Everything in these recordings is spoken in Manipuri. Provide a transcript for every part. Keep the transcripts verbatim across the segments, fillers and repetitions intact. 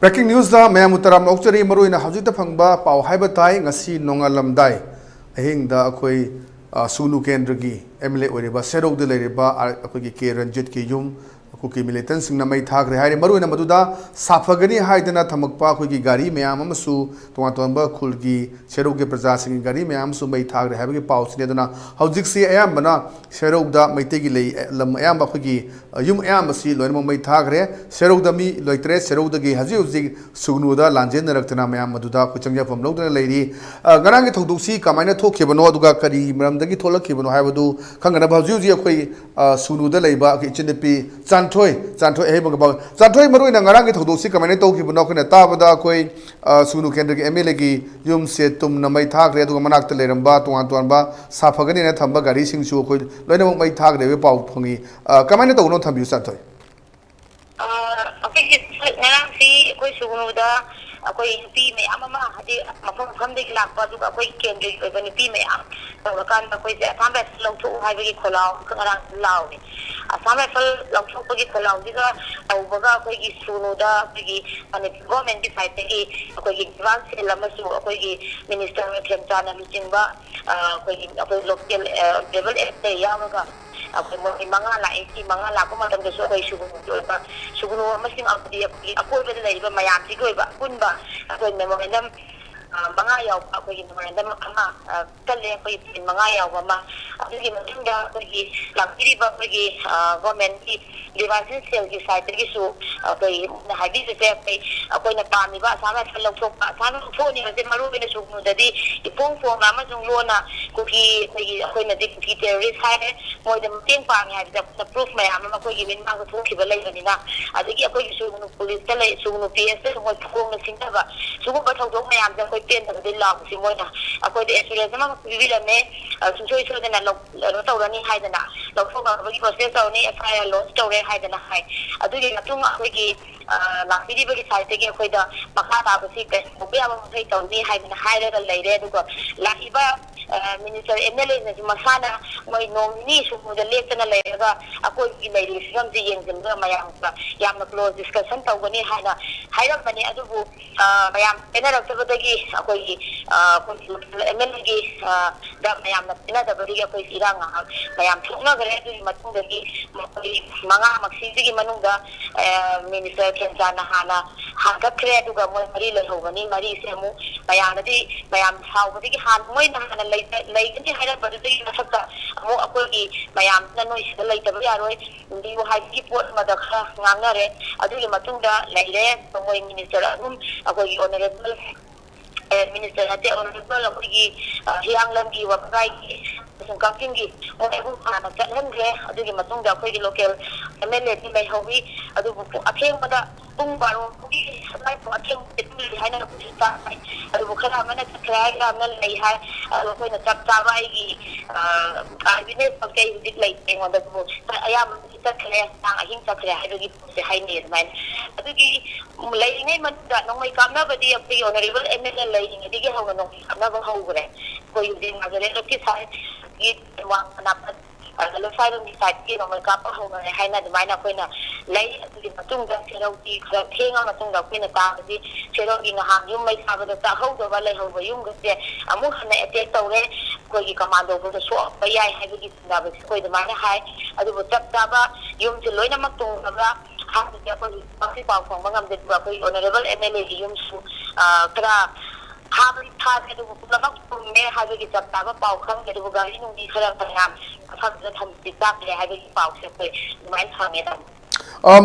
Breaking newsꯇ ꯃꯌꯥꯝꯕꯨ ꯇꯔꯥꯝꯅ ꯑꯣꯛꯆꯔꯤ꯫ ꯃꯔꯨꯑꯣꯏꯅ ꯍꯧꯖꯤꯛꯇ ꯐꯪꯕ ꯄꯥꯎ ꯍꯥꯏꯕ ꯇꯥꯏ, ꯉꯁꯤ ꯅꯣꯡꯉꯥꯜꯂꯝꯗꯥꯏ ꯑꯍꯤꯡꯗ ꯑꯩꯈꯣꯏ, ꯑ, ꯁꯨꯒꯅꯨ ꯀꯦꯟꯗ꯭ꯔꯒꯤ MLA ꯑꯣꯏꯔꯤꯕ ꯁꯦꯔꯧꯗ ꯂꯩꯔꯤꯕ, ꯑ, ꯑꯩꯈꯣꯏꯒꯤ ꯀꯦ ꯔꯟꯖꯤꯠꯀꯤ ꯌꯨꯝ ꯀꯨꯀꯤ militantꯁꯤꯡꯅ ꯃꯩ ꯊꯥꯈ꯭ꯔꯦ ꯍꯥꯏꯔꯤ꯫ ꯃꯔꯨꯑꯣꯏꯅ ꯃꯗꯨꯗ ꯁꯥꯐꯒꯅꯤ ꯍꯥꯏꯗꯅ ꯊꯝꯃꯛꯄ ꯑꯩꯈꯣꯏꯒꯤ ꯒꯥꯔꯤ ꯃꯌꯥꯝ ꯑꯃꯁꯨ, ꯇꯣꯉꯥꯟ ꯇꯣꯉꯥꯟꯕ ꯈꯨꯜꯒꯤ ꯁꯦꯔꯧꯒꯤ ꯄ꯭ꯔꯖꯥꯁꯤꯡꯒꯤ ꯒꯥꯔꯤ ꯃꯌꯥꯝ ꯑꯃꯁꯨ ꯃꯩ ꯊꯥꯈ꯭ꯔꯦ ꯍꯥꯏꯕꯒꯤ ꯄꯥꯎꯁꯤꯅꯤ꯫ ꯑꯗꯨꯅ ꯍꯧꯖꯤꯛꯁꯤ ꯑꯌꯥꯝꯕꯅ ꯁꯦꯔꯧꯗ ꯃꯩꯇꯩꯒꯤ ꯂꯩ, ꯂꯝ ꯑꯌꯥꯝꯕ ꯑꯩꯈꯣꯏꯒꯤ, ꯑ, ꯌꯨꯝ ꯑꯌꯥꯝꯕꯁꯤ ꯂꯣꯏꯅꯃꯛ ꯃꯩ ꯊꯥꯈ꯭ꯔꯦ꯫ ꯁꯦꯔꯧꯗ ꯃꯤ ꯂꯩꯇ꯭ꯔꯦ꯫ ꯁꯦꯔꯧꯗꯒꯤ ꯍꯧꯖꯤꯛ ꯍꯧꯖꯤꯛ ꯁꯨꯒꯅꯨꯗ ꯂꯥꯟꯖꯦꯟꯅꯔꯛꯇꯅ ꯃꯌꯥꯝ ꯑꯗꯨꯗ ꯑꯩꯈꯣꯏ ꯆꯪꯖꯐꯝ ꯂꯧꯗꯨꯅ ꯂꯩꯔꯤ꯫ ꯑ, ꯉꯔꯥꯡꯒꯤ ꯊꯧꯗꯣꯛꯁꯤ ꯀꯃꯥꯏꯅ ꯊꯣꯛꯈꯤꯕꯅꯣ, ꯑꯗꯨꯒ ꯀꯔꯤ ꯃꯔꯝꯗꯒꯤ ꯊꯣꯛꯂꯛꯈꯤꯕꯅꯣ ꯍꯥꯏꯕꯗꯨ ꯈꯪꯅꯅꯕ ꯍꯧꯖꯤꯛ ꯍꯧꯖꯤꯛ ꯑꯩꯈꯣꯏ, ꯑ, ꯁꯨꯒꯅꯨꯗ ꯂꯩꯕ ꯑꯩꯈꯣꯏ ꯏꯆꯟꯅꯨꯄꯤ ꯆꯥꯟꯊꯣꯏ, ꯆꯥꯟꯊꯣꯏ ꯑꯍꯩꯕ ꯉꯝꯕ꯫ ꯆꯥꯟꯊꯣꯏ, ꯃꯔꯨꯑꯣꯏꯅ ꯉꯔꯥꯡꯒꯤ ꯊꯧꯗꯣꯛꯁꯤ ꯀꯃꯥꯏꯅ ꯇꯧꯈꯤꯕꯅꯣ? ꯑꯩꯈꯣꯏꯅ ꯇꯥꯕꯗ ꯑꯩꯈꯣꯏ, ꯑ, ꯁꯨꯒꯅꯨ ꯀꯦꯟꯗ꯭ꯔꯒꯤ MLAꯒꯤ ꯌꯨꯝꯁꯦ ꯇꯨꯝꯅ ꯃꯩ ꯊꯥꯈ꯭ꯔꯦ, ꯑꯗꯨꯒ ꯃꯅꯥꯛꯇ ꯂꯩꯔꯝꯕ ꯇꯣꯉꯥꯟ ꯇꯣꯉꯥꯟꯕ ꯁꯥꯐꯒꯅꯦꯅ ꯊꯝꯕ ꯒꯥꯔꯤꯁꯤꯡꯁꯨ ꯑꯩꯈꯣꯏ ꯂꯣꯏꯅꯃꯛ ꯃꯩ ꯊꯥꯈ꯭ꯔꯦ ꯍꯥꯏꯕꯒꯤ ꯄꯥꯎ ꯐꯪꯉꯤ꯫ ꯑ, ꯀꯃꯥꯏꯅ ꯇꯧꯕꯅꯣ? ꯊꯝꯕꯤꯌꯨ, ꯆꯥꯟꯊꯣꯏ꯫ ꯑ, ꯑꯩꯈꯣꯏꯒꯤ ꯉꯔꯥꯡꯁꯤ ꯑꯩꯈꯣꯏ ꯁꯨꯒꯅꯨꯗ ꯑꯩꯈꯣꯏ ꯅꯨꯄꯤ ꯃꯌꯥꯝ ꯑꯃ, ꯍꯥꯏꯗꯤ ꯃꯐꯝ ꯃꯐꯝꯗꯒꯤ ꯂꯥꯛꯄ, ꯑꯗꯨꯒ ꯑꯩꯈꯣꯏ ꯀꯦꯟꯗ꯭ꯔꯒꯤ ꯑꯣꯏꯕ ꯅꯨꯄꯤ ꯃꯌꯥꯝ ꯇꯧꯔꯀꯥꯟꯗ ꯑꯩꯈꯣꯏꯁꯦ ꯑꯁꯥꯝ ꯔꯥꯏꯐꯜ ꯂꯧꯊꯣꯛꯎ ꯍꯥꯏꯕꯒꯤ ꯈꯣꯜꯂꯥꯎ ꯑꯃꯈꯛ ꯉꯔꯥꯡ ꯂꯥꯎꯔꯦ꯫ ꯑꯁꯥꯝ ꯔꯥꯏꯐꯜ ꯂꯧꯊꯣꯛꯄꯒꯤ ꯈꯣꯜꯂꯥꯎꯁꯤꯒ ꯇꯧꯕꯒ ꯑꯩꯈꯣꯏꯒꯤ ꯁꯨꯒꯅꯨꯗ ꯑꯩꯈꯣꯏꯒꯤ ꯃꯅꯤꯄꯨꯔ governmentꯀꯤ sideꯇꯒꯤ ꯑꯩꯈꯣꯏꯒꯤ ꯗꯤꯃꯥꯟ ꯁꯦꯜ ꯑꯃꯁꯨ ꯑꯩꯈꯣꯏꯒꯤ minister ꯈꯦꯝꯆꯥꯟꯅ ꯂꯨꯆꯤꯡꯕ, ꯑ, ꯑꯩꯈꯣꯏꯒꯤ, ꯑꯩꯈꯣꯏ local, ꯑ, honourable MLA ꯌꯥꯎꯔꯒ ꯑꯩꯈꯣꯏ ꯃꯣꯏ ꯃꯉꯥ ꯂꯥꯛꯑꯦ꯫ ꯁꯤ ꯃꯉꯥ ꯂꯥꯛꯄ ꯃꯇꯝꯗꯁꯨ ꯑꯩꯈꯣꯏ ꯁꯨꯒꯅꯨꯒꯤ ꯑꯣꯏꯕ ꯁꯨꯒꯅꯨ ꯑꯃꯁꯨꯡ ꯑꯃꯗꯤ ꯑꯩꯈꯣꯏꯒꯤ ꯑꯀꯣꯏꯕꯗ ꯂꯩꯔꯤꯕ ꯃꯌꯥꯝꯁꯤꯒꯤ ꯑꯣꯏꯕ ꯑꯄꯨꯟꯕ ꯑꯩꯈꯣꯏ memorandum, ꯑ, ꯃꯉꯥ ꯌꯥꯎꯕ ꯑꯩꯈꯣꯏꯒꯤ memorandum ꯑꯃ, ꯑ, ꯆꯠꯂꯦ, ꯑꯩꯈꯣꯏ ꯄꯣꯏꯟ ꯃꯉꯥ ꯌꯥꯎꯕ ꯑꯃ꯫ ꯑꯗꯨꯒꯤ ꯃꯇꯨꯡꯗ ꯑꯩꯈꯣꯏꯒꯤ ꯂꯥꯛꯄꯤꯔꯤꯕ ꯑꯩꯈꯣꯏꯒꯤ, ꯑ, governmentꯀꯤ ꯗꯤꯃꯥꯟ ꯁꯦꯜꯒꯤ sideꯇꯒꯤꯁꯨ ꯑꯩꯈꯣꯏ ꯍꯥꯏꯕꯤꯕꯁꯦ, ꯑꯩꯈꯣꯏ, ꯑꯩꯈꯣꯏꯅ ꯄꯥꯝꯃꯤꯕ ꯑꯁꯥꯝ ꯔꯥꯏꯐꯜ ꯂꯧꯊꯣꯛꯄ, ꯑꯁꯥꯝ ꯔꯥꯏꯐꯜ ꯂꯧꯊꯣꯛꯍꯟꯅꯤꯡꯕꯁꯦ ꯃꯔꯨ ꯑꯣꯏꯅ ꯁꯨꯒꯅꯨꯗꯗꯤ ꯏꯐꯣꯡ ꯐꯣꯡꯅ ꯑꯃꯁꯨꯡ ꯂꯣꯟꯅ ꯀꯨꯀꯤ, ꯑꯩꯈꯣꯏꯒꯤ, ꯑꯩꯈꯣꯏꯅꯗꯤ ꯀꯨꯀꯤ terrorist ꯍꯥꯏꯔꯦ, ꯃꯣꯏꯗ ꯃꯇꯦꯡ ꯄꯥꯡꯉꯦ ꯍꯥꯏꯕꯁꯦ ꯑꯩꯈꯣꯏꯅ proof ꯃꯌꯥꯝ ꯑꯃ ꯑꯩꯈꯣꯏꯒꯤ ꯃꯤꯠꯃꯥꯡꯗ ꯊꯣꯛꯈꯤꯕ ꯂꯩꯕꯅꯤꯅ, ꯑꯗꯒꯤ ꯑꯩꯈꯣꯏꯒꯤ ꯁꯨꯒꯅꯨ policeꯇ ꯂꯩ, ꯁꯨꯒꯅꯨ PSꯇꯁꯨ ꯃꯣꯏ ꯐꯣꯡꯅ ꯁꯤꯡꯅꯕ ꯁꯤꯒꯨꯝꯕ ꯊꯧꯗꯣꯛ ꯃꯌꯥꯝꯁꯦ ꯑꯩꯈꯣꯏ ꯄꯦꯟꯗꯕꯗꯤ ꯂꯥꯎꯕꯁꯤ ꯃꯣꯏꯅ ꯑꯩꯈꯣꯏꯗ assurance ꯑꯃ ꯄꯤꯕꯤꯔꯝꯃꯦ, ꯑ, ꯁꯨꯡꯁꯣꯏ ꯁꯣꯏꯗꯅ ꯂꯧ-, ꯀꯩꯅꯣ ꯇꯧꯔꯅꯤ ꯍꯥꯏꯗꯅ, ꯂꯧꯊꯣꯛꯅꯕꯒꯤ process ꯇꯧꯔꯅꯤ, FIR lodge ꯇꯧꯔꯦ ꯍꯥꯏꯗꯅ ꯍꯥꯏ꯫ ꯑꯗꯨꯒꯤ ꯃꯇꯨꯡ ꯑꯩꯈꯣꯏꯒꯤ, ꯂꯥꯛꯄꯤꯔꯤꯕꯒꯤ ꯁꯥꯏꯠꯇꯒꯤ ꯑꯩꯈꯣꯏꯗ ꯃꯈꯥ ꯇꯥꯕꯁꯤ ꯀꯔꯤ ꯇꯧꯕ ꯌꯥꯕ ꯃꯈꯩ ꯇꯧꯅꯤ ꯍꯥꯏꯗꯅ ꯍꯥꯏꯔꯒ ꯂꯩꯔꯦ꯫ ꯑꯗꯨꯒ ꯂꯥꯛꯏꯕ ꯃꯤꯅꯤꯁꯇꯔ, ꯑꯦꯝ ꯑꯦꯜ ꯑꯦꯅꯁꯨ ꯃꯁꯥꯅ ꯃꯣꯏ ꯅꯣꯡ ꯅꯤꯅꯤ ꯁꯨꯕꯗ ꯂꯦꯞꯇꯅ ꯂꯩꯔꯒ ꯑꯀꯣꯏꯕꯒꯤ ꯂꯩꯔꯤꯕ ꯐꯤꯕꯝꯁꯤ ꯌꯦꯡꯁꯤꯟꯕ ꯃꯌꯥꯝꯒ ꯌꯥꯝꯅ ꯀ꯭ꯂꯣꯖ ꯗꯤꯁꯀꯁꯟ ꯇꯧꯒꯅꯤ ꯍꯥꯏꯅ ꯍꯥꯏꯔꯝꯕꯅꯤ꯫ ꯑꯗꯨꯕꯨ ꯃꯌꯥꯝ ꯄꯦꯟꯅꯔꯛꯇꯕꯗꯒꯤ ꯑꯩꯈꯣꯏꯒꯤ ꯑꯩꯈꯣꯏꯒꯤ ꯂꯣꯀꯦꯜ ꯑꯦꯝ ꯑꯦꯜ ꯑꯦꯒꯤ ꯗ ꯃꯌꯥꯝꯅ ꯄꯦꯟꯅꯗꯕꯗꯒꯤ ꯑꯩꯈꯣꯏ ꯏꯔꯥꯡ ꯉꯥꯏꯍꯥꯛ ꯃꯌꯥꯝ ꯊꯣꯛꯅꯈ꯭ꯔꯦ꯫ ꯑꯗꯨꯒꯤ ꯃꯇꯨꯡꯗꯒꯤ ꯃꯈꯣꯏ ꯃꯉꯥꯃꯛꯁꯤꯒꯤ ꯃꯅꯨꯡꯗ ꯃꯤꯅꯤꯁꯇꯔ ꯈꯦꯝꯆꯥꯟꯅ ꯍꯥꯟꯅ ꯍꯥꯡꯀꯠꯈ꯭ꯔꯦ꯫ ꯑꯗꯨꯒ ꯃꯣꯏ ꯃꯔꯤ ꯂꯩꯍꯧꯕꯅꯤ꯫ ꯃꯔꯤꯁꯦ ꯑꯃꯨꯛ ꯃꯌꯥꯝꯅꯗꯤ ꯃꯌꯥꯝ ꯁꯥꯎꯕꯗꯒꯤ ꯍꯥꯟꯅ ꯃꯣꯏꯅ ꯍꯥꯟꯅ ꯂꯩꯒꯅꯤ ꯍꯥꯏꯔꯝꯕꯗꯨꯗꯒꯤ ꯃꯊꯛꯇ ꯑꯃꯨꯛ ꯑꯩꯈꯣꯏꯒꯤ ꯃꯌꯥꯝꯁꯤꯅ ꯅꯣꯏ ꯁꯤꯗ ꯂꯩꯇꯕ ꯌꯥꯔꯣꯏ, ꯂꯩꯌꯨ ꯍꯥꯏꯕꯒꯤ ꯄꯣꯠ ꯑꯃꯗ ꯈꯔ ꯉꯥꯡꯅꯔꯦ꯫ ꯑꯗꯨꯒꯤ ꯃꯇꯨꯡꯗ ꯂꯩꯔꯦ꯫ ꯃꯣꯏ ꯃꯤꯅꯤꯁꯇꯔ ꯑꯍꯨꯝ, ꯑꯩꯈꯣꯏꯒꯤ ꯑꯣꯅꯔꯦꯕꯜ ꯃꯤꯅꯤꯁꯇꯔ ꯅꯠꯇꯦ, ꯑꯣꯅꯔꯦꯕꯜ ꯑꯩꯈꯣꯏꯒꯤ ꯍꯤꯌꯥꯡꯂꯝꯒꯤ ꯋꯥꯕꯒꯥꯏꯒꯤ ꯑꯃꯁꯨꯡ ꯀꯛꯆꯤꯡꯒꯤ ꯃꯣꯏ ꯑꯍꯨꯝ ꯍꯥꯟꯅ ꯆꯠꯍꯟꯈ꯭ꯔꯦ꯫ ꯑꯗꯨꯒꯤ ꯃꯇꯨꯡꯗ ꯑꯩꯈꯣꯏꯒꯤ ꯂꯣꯀꯦꯜ ꯑꯦꯝ ꯑꯦꯜ ꯑꯦꯗꯤ ꯂꯩꯍꯧꯋꯤ꯫ ꯑꯗꯨꯕꯨ ꯑꯊꯦꯡꯕꯗ ꯄꯨꯡ ꯕꯥꯔꯣ ꯐꯥꯎꯒꯤ ꯑꯗꯨꯋꯥꯏꯐꯥꯎ ꯑꯊꯦꯡꯕꯗꯤ ꯇꯨꯝꯗ꯭ꯔꯤ ꯍꯥꯏꯅ ꯑꯩꯈꯣꯏꯁꯨ ꯇꯥꯏ꯫ ꯑꯗꯨꯕꯨ ꯈꯔ ꯑꯃꯅ ꯆꯠꯈ꯭ꯔꯦ ꯍꯥꯏ, ꯈꯔ ꯑꯃꯅ ꯂꯩ ꯍꯥꯏ꯫ ꯑꯗꯣ ꯑꯩꯈꯣꯏꯅ ꯆꯞ ꯆꯥꯕ ꯑꯩꯒꯤ ꯀꯥꯏꯕꯤꯅꯦꯁ ꯐꯛꯇꯤ ꯑꯩ ꯍꯧꯖꯤꯛ ꯂꯩꯇꯦ ꯑꯩꯉꯣꯟꯗ꯫ ꯑꯗꯨꯕꯨ ꯑꯌꯥꯝꯕꯗꯤ ꯆꯠꯈ꯭ꯔꯦ, ꯉꯔꯥꯡ ꯑꯍꯤꯡ ꯆꯠꯈ꯭ꯔꯦ ꯍꯥꯏꯕꯒꯤ ꯄꯥꯎꯁꯦ ꯍꯥꯏꯅꯩ ꯑꯗꯨꯃꯥꯏꯅ꯫ ꯑꯗꯨꯒꯤ ꯂꯩꯔꯤꯉꯩ ꯃꯅꯨꯡꯗ ꯅꯣꯡꯃꯩ ꯀꯥꯞꯅꯕꯗꯤ ꯑꯩꯈꯣꯏꯒꯤ ꯑꯣꯅꯔꯦꯕꯜ ꯑꯦꯝ ꯑꯦꯜ ꯑꯦ ꯂꯩꯔꯤꯉꯩꯗꯒꯤ ꯍꯧꯅ ꯅꯣꯡꯃꯩ ꯀꯥꯞꯅꯕ ꯍꯧꯈ꯭ꯔꯦ꯫ ꯑꯩꯈꯣꯏ ꯍꯧꯖꯤꯛ ꯅꯥꯒꯥꯂꯦꯟꯗ ꯁꯥꯏꯠꯀꯤ ꯋꯥꯡꯃ ꯅꯥꯄꯟ, ꯑꯗ ꯂꯝꯁꯥꯏꯔꯣꯝꯒꯤ ꯁꯥꯏꯠꯀꯤ ꯅꯣꯡꯃꯩ ꯀꯥꯞꯄ ꯍꯧꯅꯔꯦ ꯍꯥꯏꯅ ꯑꯗꯨꯃꯥꯏꯅ ꯑꯩꯈꯣꯏꯅ ꯂꯩ꯫ ꯑꯗꯨꯒꯤ ꯃꯇꯨꯡꯗ ꯁꯦꯔꯧꯒꯤ ꯈꯔ ꯊꯦꯡꯉ ꯃꯇꯨꯡꯗ ꯑꯩꯈꯣꯏꯅ ꯇꯥꯕꯗꯤ ꯁꯦꯔꯧꯒꯤ ꯉꯍꯥꯟ ꯌꯨꯝ ꯃꯩ ꯊꯥꯕꯗ ꯆꯥꯛꯍꯧꯗꯕ ꯂꯩꯍꯧꯕ ꯌꯨꯝꯒꯁꯦ ꯑꯃꯨꯛ ꯍꯟꯅ ꯑꯦꯇꯦꯛ ꯇꯧꯔꯦ, ꯑꯩꯈꯣꯏꯒꯤ ꯀꯃꯥꯟꯗꯣ ꯐꯥꯎꯗ ꯁꯣꯛꯄ ꯌꯥꯏ ꯍꯥꯏꯕꯒꯤ ꯆꯤꯡꯅꯕꯁꯦ ꯑꯩꯈꯣꯏ ꯑꯗꯨꯃꯥꯏꯅ ꯍꯥꯏ꯫ ꯑꯗꯨꯕꯨ ꯆꯞ ꯆꯥꯕ ꯌꯨꯝꯁꯦ ꯂꯣꯏꯅꯃꯛ ꯇꯨꯝꯈ꯭ꯔꯕ꯭ꯔꯥ ꯍꯥꯏꯕꯁꯦ ꯑꯩꯈꯣꯏ ꯍꯧꯖꯤꯛ ꯐꯥꯎꯗꯤ ꯄꯥꯎ ꯐꯪꯕ ꯉꯝꯗꯦ꯫ ꯑꯗꯨꯒ ꯑꯩꯈꯣꯏꯒꯤ ꯑꯣꯅꯔꯦꯕꯜ ꯑꯦꯝ ꯑꯦꯜ ꯑꯦꯒꯤ ꯌꯨꯝꯁꯨ ꯈꯔ ꯊꯥꯕꯗꯤ ꯊꯥꯔꯦ, ꯑꯗꯨꯕꯨ ꯄꯨꯝꯅꯃꯛ ꯊꯨꯝꯃꯦ ꯍꯥꯏꯕꯒꯤ ꯆꯞ ꯆꯥꯕ ꯄꯥꯎ ꯈꯪꯗꯦ꯫ ꯑꯗꯨꯕꯨ ꯒꯥꯔꯤ ꯅꯨꯡꯗꯤ ꯈꯔ ꯐꯅꯌꯥꯝ ꯃꯐꯝꯗꯨꯗ ꯊꯝꯕꯗꯤ ꯇꯥꯛꯂꯦ ꯍꯥꯏꯕꯒꯤ ꯄꯥꯎꯁꯦ ꯑꯩꯈꯣꯏ ꯑꯗꯨꯃꯥꯏꯅ ꯐꯪꯉꯦ꯫ ꯇꯥꯃꯣ,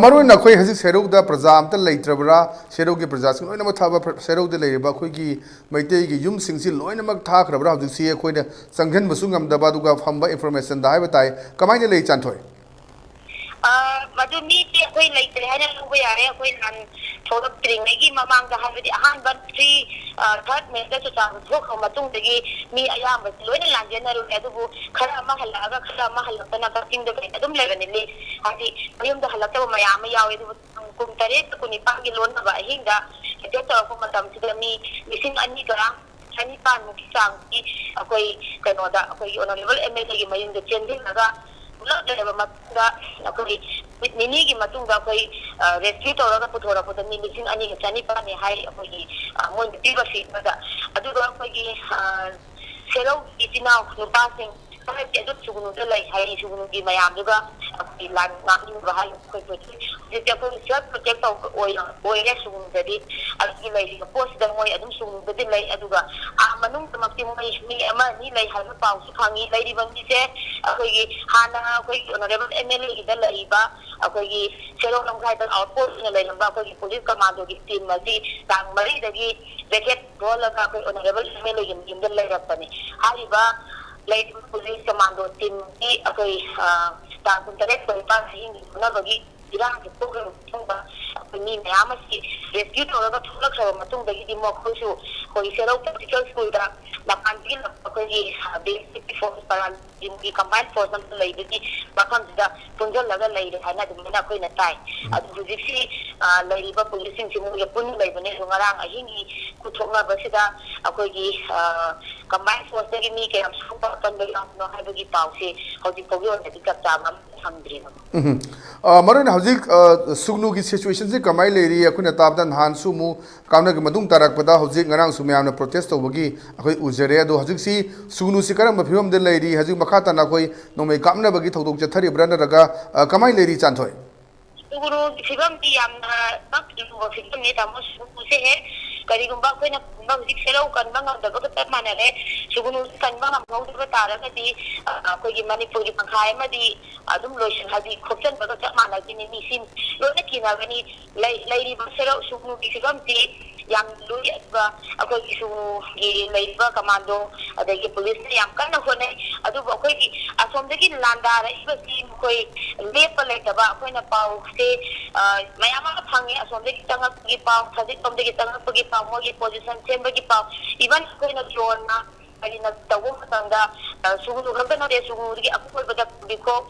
ꯃꯔꯨ ꯑꯣꯏꯅ ꯑꯩꯈꯣꯏ ꯍꯧꯖꯤꯛ ꯁꯦꯔꯧꯗ ꯄ꯭ꯔꯖꯥ ꯑꯝꯇ ꯂꯩꯇ꯭ꯔꯕ꯭ꯔꯥ? ꯁꯦꯔꯧꯒꯤ ꯄ꯭ꯔꯖꯥꯁꯤꯡ ꯂꯣꯏꯅꯃꯛ ꯊꯥꯕ, ꯁꯦꯔꯧꯗ ꯂꯩꯔꯤꯕ ꯑꯩꯈꯣꯏꯒꯤ ꯃꯩꯇꯩꯒꯤ ꯌꯨꯝꯁꯤꯡꯁꯤ ꯂꯣꯏꯅꯃꯛ ꯊꯥꯈ꯭ꯔꯕ꯭ꯔꯥ? ꯍꯧꯖꯤꯛꯁꯤ ꯑꯩꯈꯣꯏꯅ ꯆꯪꯁꯤꯟꯕꯁꯨ ꯉꯝꯗꯕ, ꯑꯗꯨꯒ ꯐꯪꯕ ꯏꯟꯐꯣꯔꯃꯦꯁꯟꯗ ꯍꯥꯏꯕ ꯇꯥꯏ꯫ ꯀꯃꯥꯏꯅ ꯂꯩ, ꯆꯥꯟꯊꯣꯏ? ꯃꯗꯨ ꯃꯤꯁꯦ ꯑꯩꯈꯣꯏ ꯂꯩꯇ꯭ꯔꯦ ꯍꯥꯏꯅ ꯂꯧꯕ ꯌꯥꯔꯦ꯫ ꯑꯩꯈꯣꯏ ꯂꯥꯟ ꯊꯣꯛꯂꯛꯇ꯭ꯔꯤꯉꯩꯒꯤ ꯃꯃꯥꯡꯗ, ꯍꯥꯏꯕꯗꯤ ꯑꯍꯥꯟꯕ ꯊ꯭ꯔꯤ ꯊꯥꯔꯠ ꯃꯦꯗ ꯆꯨꯔꯆꯥꯟꯄꯨꯔ ꯊꯣꯛꯈ꯭ꯔꯕ ꯃꯇꯨꯡꯗꯒꯤ ꯃꯤ ꯑꯌꯥꯝꯕꯁꯤ ꯂꯣꯏꯅ ꯂꯥꯟꯖꯦꯟꯅꯔꯨꯔꯦ꯫ ꯑꯗꯨꯕꯨ ꯈꯔ ꯑꯃ ꯍꯜꯂꯛꯑꯒ ꯈꯔ ꯑꯃ ꯍꯜꯂꯛꯇꯅ ꯀꯛꯆꯤꯡꯗ ꯀꯩꯗ ꯑꯗꯨꯝ ꯂꯩꯕꯅꯤ꯫ ꯍꯥꯏꯗꯤ ꯃꯌꯨꯝꯗ ꯍꯜꯂꯛꯇꯕ ꯃꯌꯥꯝ ꯑꯃ ꯌꯥꯎꯋꯦ꯫ ꯑꯗꯨꯕꯨ ꯇꯥꯡ ꯀꯨꯟ ꯇꯔꯦꯠꯀ ꯀꯨꯟꯅꯤꯄꯥꯟꯒꯤ ꯂꯣꯟꯅꯕ ꯑꯍꯤꯡꯗ ꯑꯦꯇꯦꯛ ꯇꯧꯔꯛꯄ ꯃꯇꯝꯁꯤꯗ ꯃꯤ ꯂꯤꯁꯤꯡ ꯑꯅꯤꯒ ꯆꯅꯤꯄꯥꯟꯃꯨꯛꯀꯤ ꯆꯥꯡꯗꯤ ꯑꯩꯈꯣꯏ ꯀꯩꯅꯣꯗ, ꯑꯩꯈꯣꯏꯒꯤ ꯑꯣꯅꯔꯦꯕꯜ ꯑꯦꯝ ꯑꯦꯜ ꯑꯦꯒꯤ ꯃꯌꯨꯝꯗ ꯆꯦꯟꯁꯤꯜꯂꯒ ꯄꯨꯂꯞ ꯂꯩꯔꯕ ꯃꯇꯨꯡꯗ, ꯑꯩꯈꯣꯏꯒꯤ ꯅꯨꯃꯤꯠ ꯅꯤꯅꯤꯒꯤ ꯃꯇꯨꯡꯗ ꯑꯩꯈꯣꯏ ꯔꯦꯁꯀ꯭ꯌꯨ ꯇꯧꯔꯒ ꯄꯨꯊꯣꯔꯛꯄꯗ ꯃꯤ ꯂꯤꯁꯤꯡ ꯑꯅꯤꯒ ꯆꯅꯤꯄꯥꯟꯅꯤ ꯍꯥꯏ ꯑꯩꯈꯣꯏꯒꯤ, ꯑ, ꯃꯣꯏꯅ ꯄꯤꯕ ꯐꯤꯒꯔꯗ꯫ ꯑꯗꯨꯒ ꯑꯩꯈꯣꯏꯒꯤ, ꯑ, ꯁꯦꯔꯧꯒꯤ ꯏꯆꯤꯟ ꯏꯅꯥꯎ ꯅꯨꯄꯥꯁꯤꯡ ꯈꯔꯗꯤ ꯑꯗꯨꯝ ꯁꯨꯒꯅꯨꯗ ꯂꯩ ꯍꯥꯏ꯫ ꯁꯨꯒꯅꯨꯒꯤ ꯃꯌꯥꯝꯗꯨꯒ ꯑꯩꯈꯣꯏꯒꯤ ꯂꯥꯟ ꯉꯥꯛꯅꯤꯡꯕ ꯍꯥꯏ꯫ ꯑꯩꯈꯣꯏ ꯍꯧꯖꯤꯛ, ꯍꯧꯖꯤꯛꯇꯤ ꯑꯩꯈꯣꯏ ꯁꯦꯜꯐ ꯄ꯭ꯔꯣꯇꯦꯛ ꯇꯧꯕ ꯑꯣꯏꯅ ꯑꯣꯏꯔꯦ ꯁꯨꯒꯅꯨꯗꯗꯤ꯫ ꯑꯗꯨꯒꯤ ꯂꯩꯔꯤꯕ ꯄꯣꯠꯁꯤꯗ ꯃꯣꯏ ꯑꯗꯨꯝ ꯁꯨꯒꯅꯨꯗꯗꯤ ꯂꯩ꯫ ꯑꯗꯨꯒ ꯑꯥ ꯃꯅꯨꯡꯗꯃꯛꯇꯤ ꯃꯣꯏ ꯃꯤ ꯑꯃ ꯑꯅꯤ ꯂꯩ ꯍꯥꯏꯕ ꯄꯥꯎꯁꯨ ꯐꯪꯉꯤ꯫ ꯂꯩꯔꯤꯕ ꯃꯤꯁꯦ ꯑꯩꯈꯣꯏꯒꯤ ꯍꯥꯟꯅ ꯑꯩꯈꯣꯏꯒꯤ ꯑꯣꯅꯔꯦꯕꯜ ꯑꯦꯝ ꯑꯦꯜ ꯑꯦꯒꯤꯗ ꯂꯩꯔꯤꯕ ꯑꯩꯈꯣꯏꯒꯤ ꯁꯦꯔꯧ ꯂꯝꯈꯥꯏꯗ ꯑꯥꯎꯠꯄꯣꯁ ꯑꯣꯏꯅ ꯂꯩꯔꯝꯕ ꯑꯩꯈꯣꯏꯒꯤ ꯄꯨꯂꯤꯁ ꯀꯃꯥꯟꯗꯣꯒꯤ ꯇꯤꯝ ꯑꯁꯤ ꯇꯥꯡ ꯃꯔꯤꯗꯒꯤ ꯖꯦꯀꯦꯠ ꯂꯣꯜꯂꯒ ꯑꯩꯈꯣꯏ ꯑꯣꯅꯔꯦꯕꯜ ꯑꯦꯝ ꯑꯦꯜ ꯑꯦꯒꯤ ꯃꯌꯨꯝꯗ ꯂꯩꯔꯛꯄꯅꯤ꯫ ꯍꯥꯏꯔꯤꯕ ꯂꯩꯔꯤꯕ ꯄꯨꯂꯤꯁ ꯀꯃꯥꯟꯗꯣ ꯇꯤꯝꯒꯤ ꯑꯩꯈꯣꯏ, ꯑ, ꯇꯥꯡ ꯀꯨꯟꯇꯔꯦꯠ, ꯀꯨꯟꯅꯤꯄꯥꯟ ꯑꯍꯤꯡꯒꯤ ꯐꯨꯅꯕꯒꯤ ꯏꯔꯥꯡꯁꯦ ꯊꯣꯛꯈ꯭ꯔꯕ ꯃꯇꯨꯡꯗ ꯑꯩꯈꯣꯏ ꯃꯤ ꯃꯌꯥꯝ ꯑꯁꯤ ꯔꯦꯁꯀ꯭ꯌꯨ ꯇꯧꯔꯒ ꯊꯣꯛꯂꯛꯈ꯭ꯔꯕ ꯃꯇꯨꯡꯗꯒꯤꯗꯤ ꯃꯈꯣꯏꯁꯨ ꯑꯩꯈꯣꯏꯒꯤ ꯁꯦꯔꯧ ꯇꯦꯛꯅꯤꯀꯦꯜ ꯁ꯭ꯀꯨꯜꯗ ꯃꯄꯥꯟꯗꯒꯤ ꯂꯥꯛꯄ ꯑꯩꯈꯣꯏꯒꯤ, ꯑ, ꯕꯤ ꯑꯦꯁ ꯑꯦꯐꯀꯤ ꯐꯣꯔꯁ ꯄꯔꯥ ꯇꯤꯝꯒꯤ ꯀꯝꯕꯥꯏꯟ ꯐꯣꯔꯁ ꯑꯃ ꯂꯩꯕꯒꯤ ꯃꯐꯝꯁꯤꯗ ꯄꯨꯟꯁꯤꯜꯂꯒ ꯂꯩꯔꯦ ꯍꯥꯏꯅ ꯑꯗꯨꯃꯥꯏꯅ ꯑꯩꯈꯣꯏꯅ ꯇꯥꯏ꯫ ꯎꯝ꯫ ꯑꯗꯨ ꯍꯧꯖꯤꯛꯁꯤ, ꯑ, ꯂꯩꯔꯤꯕ ꯄꯨꯂꯤꯁꯁꯤꯡꯁꯤ ꯃꯣꯏꯒ ꯄꯨꯟꯅ ꯂꯩꯕꯅꯦ꯫ ꯑꯗꯣ ꯉꯔꯥꯡ ꯑꯍꯤꯡꯒꯤ ꯈꯨꯊꯣꯛꯅꯕꯁꯤꯗ ꯑꯩꯈꯣꯏꯒꯤ, ꯑ, ꯀꯝꯕꯥꯏꯟ ꯐꯣꯔꯁꯇꯒꯤ ꯃꯤ ꯀꯌꯥꯝ ꯁꯣꯛꯄ ꯑꯄꯟꯕ ꯌꯥꯎꯕꯅꯣ ꯍꯥꯏꯕꯒꯤ ꯄꯥꯎꯁꯤ ꯍꯧꯖꯤꯛ ꯐꯥꯎꯒꯤ ꯑꯣꯏꯅꯗꯤ ꯆꯞ ꯆꯥꯕ ꯑꯃ ꯐꯪꯗ꯭ꯔꯤ꯫ ꯎꯝ꯫ ꯑ, ꯃꯔꯨ ꯑꯣꯏꯅ ꯍꯧꯖꯤꯛ, ꯑ, ꯁꯨꯒꯅꯨꯒꯤ ꯁꯤꯆꯨꯋꯦꯁꯟꯁꯤ ꯀꯃꯥꯏꯅ ꯂꯩꯔꯤ? ꯑꯩꯈꯣꯏꯅ ꯇꯥꯕꯗ ꯅꯍꯥꯟꯁꯨ ꯑꯃꯨꯛ ꯀꯥꯞꯅꯈꯤ ꯃꯇꯨꯡ ꯇꯥꯔꯛꯄꯗ ꯍꯧꯖꯤꯛ ꯉꯔꯥꯡꯁꯨ ꯃꯌꯥꯝꯅ ꯄ꯭ꯔꯣꯇꯦꯁ ꯇꯧꯕꯒꯤ ꯑꯩꯈꯣꯏ ꯎꯖꯔꯦ꯫ ꯑꯗꯣ ꯍꯧꯖꯤꯛꯁꯤ ꯁꯨꯒꯅꯨꯁꯤ ꯀꯔꯝꯕ ꯐꯤꯕꯝꯗ ꯂꯩꯔꯤ? ꯍꯧꯖꯤꯛ ꯃꯈꯥ ꯇꯥꯅ ꯑꯩꯈꯣꯏ ꯅꯣꯡꯃꯩ ꯀꯥꯞꯅꯕꯒꯤ ꯊꯧꯗꯣꯛ ꯆꯠꯊꯔꯤꯕ꯭ꯔꯥ, ꯅꯠꯇ꯭ꯔꯒ, ꯑ, ꯀꯃꯥꯏꯅ ꯂꯩꯔꯤ, ꯆꯥꯟꯊꯣꯏ? ꯁꯨꯒꯅꯨꯒꯤ ꯐꯤꯕꯝꯗꯤ ꯌꯥꯝꯅ ꯄꯥꯛ ꯂꯨꯕ ꯐꯤꯕꯝꯅꯤ, ꯇꯥꯃꯣ꯫ ꯁꯨꯒꯅꯨꯁꯦ ꯍꯦꯛ ꯀꯔꯤꯒꯨꯝꯕ ꯑꯩꯈꯣꯏꯅ ꯈꯨꯡꯒꯪ ꯍꯧꯖꯤꯛ ꯁꯦꯔꯧ ꯀꯟꯕ ꯉꯝꯗꯕꯒ ꯆꯞ ꯃꯥꯟꯅꯔꯦ꯫ ꯁꯨꯒꯅꯨꯁꯦ ꯀꯟꯕ ꯉꯝꯍꯧꯗꯕ ꯇꯥꯔꯒꯗꯤ, ꯑ, ꯑꯩꯈꯣꯏꯒꯤ ꯃꯅꯤꯄꯨꯔꯒꯤ ꯇꯪꯈꯥꯏ ꯑꯃꯗꯤ ꯑꯗꯨꯝ ꯂꯣꯏꯁꯤꯟ-, ꯍꯥꯏꯗꯤ ꯈꯣꯛꯆꯟꯕꯒ ꯆꯞ ꯃꯥꯟꯅꯗꯣꯏꯅꯤ꯫ ꯃꯤꯁꯤ ꯂꯣꯏꯅ ꯀꯤꯅꯒꯅꯤ꯫ ꯂꯩ-, ꯂꯩꯔꯤꯕ ꯁꯦꯔꯧ ꯁꯨꯒꯅꯨꯒꯤ ꯐꯤꯕꯝꯁꯤ ꯌꯥꯝ ꯂꯨꯏ꯫ ꯑꯗꯨꯒ ꯑꯩꯈꯣꯏꯒꯤ ꯁꯨꯒꯅꯨꯒꯤ ꯂꯩꯔꯤꯕ ꯀꯃꯥꯟꯗꯣ ꯑꯗꯒꯤ ꯄꯨꯂꯤꯁꯅ ꯌꯥꯝ ꯀꯟꯅ ꯍꯣꯠꯅꯩ꯫ ꯑꯗꯨꯕꯨ ꯑꯩꯈꯣꯏꯒꯤ ꯑꯁꯣꯝꯗꯒꯤ ꯂꯥꯟꯗꯥꯔꯛꯏꯕꯁꯤ ꯃꯈꯣꯏ ꯂꯦꯞꯄ ꯂꯩꯇꯕ꯫ ꯑꯩꯈꯣꯏꯅ ꯄꯥꯎꯁꯦ, ꯑ, ꯃꯌꯥꯝ ꯑꯃ ꯐꯪꯉꯤ꯫ ꯑꯁꯣꯝꯗꯒꯤ ꯆꯪꯉꯛꯄꯒꯤ ꯄꯥꯎ, ꯊꯥꯖꯤꯛꯂꯣꯝꯗꯒꯤ ꯆꯪꯉꯛꯄꯒꯤ ꯄꯥꯎ, ꯃꯣꯏꯒꯤ ꯄꯣꯖꯤꯁꯟ ꯁꯦꯝꯕꯒꯤ ꯄꯥꯎ, ꯏꯚꯟ ꯑꯩꯈꯣꯏꯅ ꯗ꯭ꯔꯣꯟꯅ ꯍꯥꯏꯗꯤ ꯅ-, ꯇꯧꯕ ꯃꯇꯝꯗ, ꯑ, ꯁꯨꯒꯨꯅꯨ ꯈꯛꯇ ꯅꯠꯇꯦ, ꯁꯨꯒꯨꯅꯨꯗꯒꯤ ꯑꯀꯣꯏꯕꯗ ꯀꯣꯕꯤꯈꯣꯛ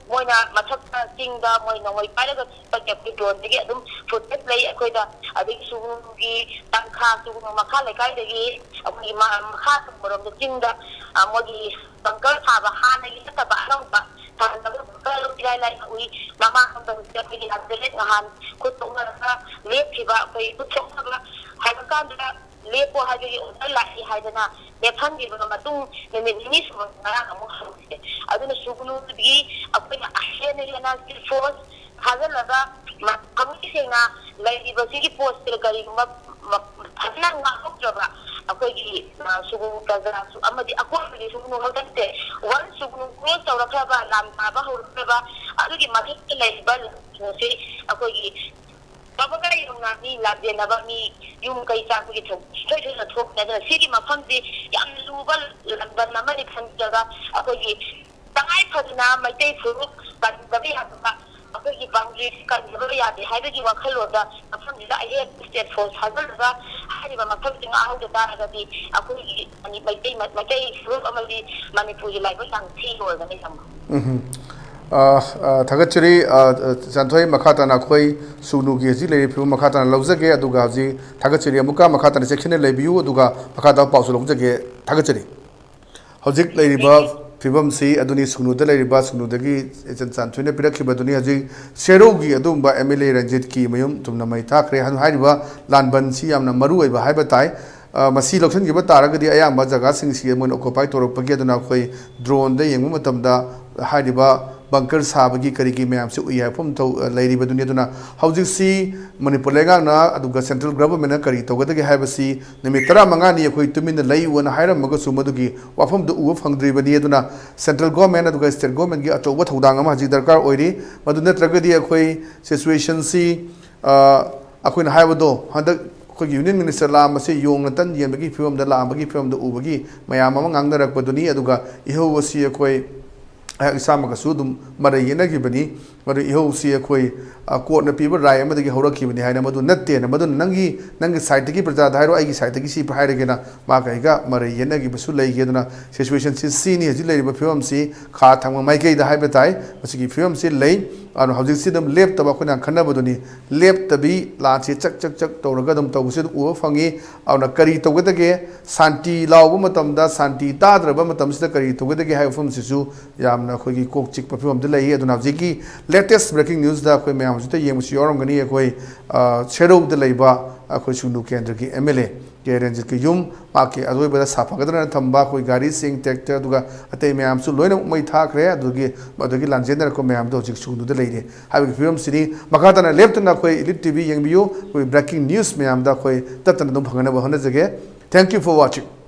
ꯃꯣꯏꯅ ꯃꯊꯛꯇ ꯆꯤꯡꯗ ꯃꯣꯏ ꯅꯣꯡꯃꯩ ꯄꯥꯏꯔꯒ ꯆꯠꯄꯒꯤ ꯑꯩꯈꯣꯏ ꯗ꯭ꯔꯣꯟꯗꯒꯤ ꯑꯗꯨꯝ ꯐꯨꯇꯦꯖ ꯂꯩ ꯑꯩꯈꯣꯏꯗ꯫ ꯑꯗꯒꯤ ꯁꯨꯒꯨꯅꯨꯒꯤ ꯇꯪꯈꯥ, ꯁꯨꯒꯨꯅꯨ ꯃꯈꯥ ꯂꯩꯀꯥꯏꯗꯒꯤ ꯑꯩꯈꯣꯏꯒꯤ ꯃ-, ꯃꯈꯥ ꯊꯪꯕꯔꯣꯝꯗ ꯆꯤꯡꯗ, ꯑ, ꯃꯣꯏꯒꯤ ꯕꯪꯀꯔ ꯁꯥꯕ, ꯍꯥꯟꯅꯒꯤ ꯅꯠꯇꯕ ꯑꯅꯧꯕ ꯁꯥꯍꯜꯂꯒ ꯕꯪꯀꯔ ꯑꯗꯨꯝ ꯏꯔꯥꯏ ꯂꯥꯏꯅ ꯎꯏ꯫ ꯃꯃꯥꯡꯗ ꯍꯧꯖꯤꯛ ꯑꯩꯈꯣꯏꯒꯤ ꯂꯥꯟꯖꯦꯜꯂꯦꯟ ꯅꯍꯥꯟ ꯈꯨꯠ ꯁꯣꯛꯅꯔꯒ ꯂꯦꯞꯈꯤꯕ, ꯑꯩꯈꯣꯏ ꯈꯨꯠ ꯁꯣꯛꯅꯕ ꯍꯥꯏꯕ ꯀꯥꯟꯗ ꯂꯦꯞꯄꯣ ꯍꯥꯏꯕꯒꯤ ꯑꯣꯔꯗꯔ ꯂꯥꯛꯏ ꯍꯥꯏꯗꯅ ꯂꯦꯞꯍꯟꯈꯤꯕ ꯃꯇꯨꯡ ꯅꯨꯃꯤꯠ ꯅꯤꯅꯤ ꯁꯨꯕ ꯉꯔꯥꯡ ꯑꯃꯨꯛ ꯍꯧꯔꯦ꯫ ꯑꯗꯨꯅ ꯁꯨꯒꯅꯨꯗꯒꯤ ꯑꯩꯈꯣꯏꯅ ꯍꯦꯟꯅ ꯍꯦꯟꯅ ꯁ꯭ꯇꯦꯠ ꯐꯣꯔꯁ ꯊꯥꯖꯤꯜꯂꯒ ꯃ-, ꯊꯃꯣꯏ ꯁꯦꯡꯅ ꯂꯩꯔꯤꯕꯁꯤꯒꯤ ꯄꯣꯠꯁꯤꯗ ꯀꯔꯤꯒꯨꯝꯕ ꯃ-, ꯐꯖꯅ ꯉꯥꯛꯍꯧꯗ꯭ꯔꯕ ꯑꯩꯈꯣꯏꯒꯤ, ꯑ, ꯁꯨꯒꯅꯨ ꯄ꯭ꯔꯖꯥꯁꯨ ꯑꯃꯗꯤ ꯑꯀꯣꯏꯕꯒꯤ ꯁꯨꯒꯅꯨ ꯈꯛꯇ ꯅꯠꯇꯦ, ꯋꯥꯟꯁ ꯁꯨꯒꯅꯨ ꯀ꯭ꯔꯣꯁ ꯇꯧꯔꯛꯈ꯭ꯔꯕ, ꯂꯥꯟ ꯇꯥꯕ ꯍꯧꯔꯛꯈ꯭ꯔꯕ ꯑꯗꯨꯒꯤ ꯃꯊꯛꯇ ꯂꯩꯔꯤꯕ ꯂꯝꯁꯤꯡ ꯑꯁꯤ ꯑꯩꯈꯣꯏꯒꯤ ꯀꯕꯒ ꯌꯧꯅ ꯃꯤ ꯂꯥꯟꯖꯦꯟꯅꯕ, ꯃꯤ ꯌꯨꯝ ꯀꯩ ꯆꯥꯛꯄꯒꯤ ꯊꯧꯗꯣꯛ ꯏꯊꯣꯏ ꯊꯣꯏꯅ ꯊꯣꯛꯄꯅꯦ꯫ ꯑꯗꯨꯅ ꯁꯤꯒꯤ ꯃꯐꯝꯁꯤ ꯌꯥꯝꯅ ꯂꯨꯕ ꯂꯥꯟꯕꯟ ꯑꯃꯅꯤ ꯈꯟꯖꯒ ꯑꯩꯈꯣꯏꯒꯤ ꯇꯉꯥꯏ ꯐꯗꯅ ꯃꯩꯇꯩ ꯐꯨꯔꯨꯞ ꯀꯟꯗꯕ ꯌꯥꯗꯕ, ꯑꯩꯈꯣꯏꯒꯤ ꯕꯥꯎꯟꯗꯔꯤ ꯀꯟꯗꯕ ꯌꯥꯗꯦ ꯍꯥꯏꯕꯒꯤ ꯋꯥꯈꯜꯂꯣꯟꯗ ꯃꯐꯝꯁꯤꯗ ꯑꯍꯦꯟꯕ ꯁ꯭ꯇꯦꯠ ꯐꯣꯔꯁ ꯊꯥꯖꯤꯜꯂꯒ ꯍꯥꯏꯔꯤꯕ ꯃꯐꯝꯁꯤ ꯉꯥꯛꯍꯧꯗ ꯇꯥꯔꯒꯗꯤ ꯑꯩꯈꯣꯏꯒꯤ ꯃꯅꯤ-, ꯃꯩꯇꯩ, ꯃꯩꯇꯩ ꯐꯨꯔꯨꯞ ꯑꯃꯗꯤ ꯃꯅꯤꯄꯨꯔꯒꯤ ꯂꯥꯏꯕꯛ ꯌꯥꯝ ꯊꯤꯕ ꯑꯣꯏꯒꯅꯤ ꯇꯥꯃꯣ꯫ ꯎꯝ꯫ ꯑ, ꯑ, ꯊꯥꯒꯠꯆꯔꯤ꯫ ꯑ, ꯑ, ꯆꯥꯟꯊꯣꯏ, ꯃꯈꯥ ꯇꯥꯅ ꯑꯩꯈꯣꯏ ꯁꯨꯒꯅꯨꯒꯤ ꯍꯧꯖꯤꯛ ꯂꯩꯔꯤꯕ ꯐꯤꯕꯝ ꯃꯈꯥ ꯇꯥꯅ ꯂꯧꯖꯒꯦ, ꯑꯗꯨꯒ ꯍꯧꯖꯤꯛ ꯊꯥꯒꯠꯆꯔꯤ꯫ ꯑꯃꯨꯛꯀ ꯃꯈꯥ ꯇꯥꯅ ꯆꯦꯛꯁꯤꯟꯅ ꯂꯩꯕꯤꯌꯨ, ꯑꯗꯨꯒ ꯃꯈꯥ ꯇꯥꯕ ꯄꯥꯎꯁꯨ ꯂꯧꯖꯒꯦ꯫ ꯊꯥꯒꯠꯆꯔꯤ꯫ ꯍꯧꯖꯤꯛ ꯂꯩꯔꯤꯕ ꯐꯤꯕꯝꯁꯤ ꯑꯗꯨꯅꯤ, ꯁꯨꯒꯅꯨꯗ ꯂꯩꯔꯤꯕ, ꯁꯨꯒꯅꯨꯗꯒꯤ ꯏꯆꯟ ꯆꯥꯟꯊꯣꯏꯅ ꯄꯤꯔꯛꯈꯤꯕꯗꯨꯅꯤ꯫ ꯍꯧꯖꯤꯛ ꯁꯦꯔꯧꯒꯤ ꯑꯗꯨꯒꯨꯝꯕ ꯑꯦꯝ ꯑꯦꯜ ꯑꯦ ꯔꯟꯖꯤꯠꯀꯤ ꯃꯌꯨꯝ ꯊꯨꯝꯅ ꯃꯩ ꯊꯥꯈ꯭ꯔꯦ꯫ ꯍꯥꯏꯔꯤꯕ ꯂꯥꯟꯕꯟꯁꯤ ꯌꯥꯝꯅ ꯃꯔꯨ ꯑꯣꯏꯕ ꯍꯥꯏꯕ ꯇꯥꯏ꯫ ꯑ, ꯃꯁꯤ ꯂꯧꯁꯤꯟꯈꯤꯕ ꯇꯥꯔꯒꯗꯤ ꯑꯌꯥꯝꯕ ꯖꯒꯥꯁꯤꯡꯁꯤ ꯃꯣꯏꯅ ꯑꯣꯀꯨꯄꯥꯏ ꯇꯧꯔꯛꯄꯒꯤ, ꯑꯗꯨꯅ ꯑꯩꯈꯣꯏ ꯗ꯭ꯔꯣꯟꯗ ꯌꯦꯡꯕ ꯃꯇꯝꯗ ꯍꯥꯏꯔꯤꯕ ꯕꯪꯀꯔ ꯁꯥꯕꯒꯤ ꯀꯔꯤꯒꯤ ꯃꯌꯥꯝꯁꯤ ꯎꯏ ꯍꯥꯏꯕ ꯃꯐꯝ ꯊꯧ-, ꯂꯩꯔꯤꯕꯗꯨꯅꯤ꯫ ꯑꯗꯨꯅ ꯍꯧꯖꯤꯛꯁꯤ ꯃꯅꯤꯄꯨꯔ ꯂꯩꯉꯥꯛꯅ ꯑꯗꯨꯒ ꯁꯦꯟꯇ꯭ꯔꯦꯜ ꯒꯚꯔꯟꯃꯦꯟꯠꯅ ꯀꯔꯤ ꯇꯧꯒꯗꯒꯦ ꯍꯥꯏꯕꯁꯤ ꯅꯨꯃꯤꯠ ꯇꯔꯥꯃꯉꯥꯅꯤ ꯑꯩꯈꯣꯏ ꯇꯨꯃꯤꯟꯅ ꯂꯩꯌꯨꯅ ꯍꯥꯏꯔꯝꯃꯒꯁꯨ ꯃꯗꯨꯒꯤ ꯋꯥꯐꯝꯗꯨ ꯎꯕ ꯐꯪꯗ꯭ꯔꯤꯕꯅꯤ꯫ ꯑꯗꯨꯅ ꯁꯦꯟꯇ꯭ꯔꯦꯜ ꯒꯚꯔꯟꯃꯦꯟꯠ ꯑꯗꯨꯒ ꯁ꯭ꯇꯦꯠ ꯒꯚꯔꯟꯃꯦꯟꯠꯀꯤ ꯑꯆꯧꯕ ꯊꯧꯗꯥꯡ ꯑꯃ ꯍꯧꯖꯤꯛ ꯗꯔꯀꯥꯔ ꯑꯣꯏꯔꯤ꯫ ꯃꯗꯨ ꯅꯠꯇ꯭ꯔꯒꯗꯤ ꯑꯩꯈꯣꯏ ꯁꯤꯆꯨꯋꯦꯁꯟꯁꯤ, ꯑ, ꯑꯩꯈꯣꯏꯅ ꯍꯥꯏꯕꯗꯣ, ꯍꯟꯗꯛ ꯑꯩꯈꯣꯏꯒꯤ ꯌꯨꯅꯤꯌꯟ ꯃꯤꯅꯤꯁꯇꯔ ꯂꯥꯛꯑꯝꯕꯁꯤ ꯌꯣꯡꯅ ꯇꯟ ꯌꯦꯟꯕꯒꯤ ꯐꯤꯕꯝꯗ ꯂꯥꯛꯑꯝꯕꯒꯤ ꯐꯤꯕꯝꯗ ꯎꯕꯒꯤ ꯃꯌꯥꯝ ꯑꯃ ꯉꯥꯡꯅꯔꯛꯄꯗꯨꯅꯤ꯫ ꯑꯗꯨꯒ ꯏꯍꯧ ꯑꯁꯤ ꯑꯩꯈꯣꯏ, ꯑꯩꯍꯥꯛ ꯏꯁꯥꯃꯛꯀꯁꯨ ꯑꯗꯨꯝ ꯃꯔꯩ ꯌꯦꯠꯅꯈꯤꯕꯅꯤ꯫ ꯃꯗꯨ ꯏꯍꯧꯁꯤ ꯑꯩꯈꯣꯏ, ꯑ, ꯀꯣꯔꯠꯅ ꯄꯤꯕ ꯔꯥꯏ ꯑꯃꯗꯒꯤ ꯍꯧꯔꯛꯈꯤꯕꯅꯤ ꯍꯥꯏꯅ ꯃꯗꯨ ꯅꯠꯇꯦꯅ, ꯃꯗꯨꯅ ꯅꯪꯒꯤ, ꯅꯪꯒꯤ ꯁꯥꯏꯠꯇꯒꯤ ꯄ꯭ꯔꯖꯥꯗ ꯍꯥꯏꯔꯣ, ꯑꯩꯒꯤ ꯁꯥꯏꯠꯇꯒꯤ ꯁꯤ ꯍꯥꯏꯔꯒꯦꯅ ꯃꯥꯒ ꯑꯩꯒ ꯃꯔꯩ ꯌꯦꯠꯅꯈꯤꯕꯁꯨ ꯂꯩꯈꯤ꯫ ꯑꯗꯨꯅ ꯁꯤꯆꯨꯋꯦꯁꯟꯁꯤ ꯁꯤꯅꯤ, ꯍꯧꯖꯤꯛ ꯂꯩꯔꯤꯕ ꯐꯤꯕꯝꯁꯤ ꯈꯥ ꯊꯪꯕ ꯃꯥꯏꯀꯩꯗ ꯍꯥꯏꯕ ꯇꯥꯏ, ꯃꯁꯤꯒꯤ ꯐꯤꯕꯝꯁꯤ ꯂꯩ꯫ ꯑꯗꯨꯅ ꯍꯧꯖꯤꯛꯁꯤ ꯑꯗꯨꯝ ꯂꯦꯞꯇꯕ, ꯑꯩꯈꯣꯏꯅ ꯈꯟꯅꯕꯗꯨꯅꯤ, ꯂꯦꯞꯇꯕꯤ ꯂꯥꯟꯁꯤ ꯆꯛ ꯆꯛ ꯆꯛ ꯇꯧꯔꯒ ꯑꯗꯨꯝ ꯇꯧꯕꯁꯤ ꯑꯗꯨꯝ ꯎꯕ ꯐꯪꯉꯤ꯫ ꯑꯗꯨꯅ ꯀꯔꯤ ꯇꯧꯒꯗꯒꯦ? ꯁꯥꯟꯇꯤ ꯂꯥꯎꯕ ꯃꯇꯝꯗ, ꯁꯥꯟꯇꯤ ꯇꯥꯗ꯭ꯔꯕ ꯃꯇꯝꯁꯤꯗ ꯀꯔꯤ ꯇꯧꯒꯗꯒꯦ ꯍꯥꯏꯕ ꯋꯥꯐꯝꯁꯤꯁꯨ ꯌꯥꯝꯅ ꯑꯩꯈꯣꯏꯒꯤ ꯀꯣꯛ ꯆꯤꯛꯄ ꯐꯤꯕꯝꯗ ꯂꯩ꯫ ꯑꯗꯨꯅ ꯍꯧꯖꯤꯛꯀꯤ latest breaking newsꯇ ꯑꯩꯈꯣꯏ ꯃꯌꯥꯝ ꯍꯧꯖꯤꯛꯇ ꯌꯦꯡꯕꯁꯨ ꯌꯥꯎꯔꯝꯒꯅꯤ꯫ ꯑꯩꯈꯣꯏ, ꯑ, ꯁꯦꯔꯧꯗ ꯂꯩꯕ ꯑꯩꯈꯣꯏ ꯁꯨꯡꯅꯨ ꯀꯦꯟꯗ꯭ꯔꯒꯤ M L A ꯀꯦ ꯔꯟꯖꯤꯠꯀꯤ ꯌꯨꯝ ꯃꯍꯥꯛꯀꯤ ꯑꯀꯣꯏꯕꯗ ꯁꯥꯐꯒꯗ꯭ꯔꯅ ꯊꯝꯕ ꯑꯩꯈꯣꯏ ꯒꯥꯔꯤꯁꯤꯡ, tractor, ꯑꯗꯨꯒ ꯑꯇꯩ ꯃꯌꯥꯝꯁꯨ ꯂꯣꯏꯅꯃꯛ ꯃꯩ ꯊꯥꯈ꯭ꯔꯦ꯫ ꯑꯗꯨꯒꯤ, ꯑꯗꯨꯒꯤ ꯂꯥꯟꯖꯦꯟꯅꯔꯛꯄ ꯃꯌꯥꯝꯗꯣ ꯍꯧꯖꯤꯛ ꯁꯨꯡꯅꯨꯗ ꯂꯩꯔꯦ ꯍꯥꯏꯕꯒꯤ ꯐꯤꯕꯝꯁꯤꯅꯤ꯫ ꯃꯈꯥ ꯇꯥꯅ ꯂꯦꯞꯇꯅ ꯑꯩꯈꯣꯏ Elite T V ꯌꯦꯡꯕꯤꯌꯨ꯫ ꯑꯩꯈꯣꯏ breaking news ꯃꯌꯥꯝꯗ ꯑꯩꯈꯣꯏ ꯇꯠꯇꯅ ꯑꯗꯨꯝ ꯐꯪꯅꯅꯕ ꯍꯣꯠꯅꯖꯒꯦ꯫ Thank you for watching.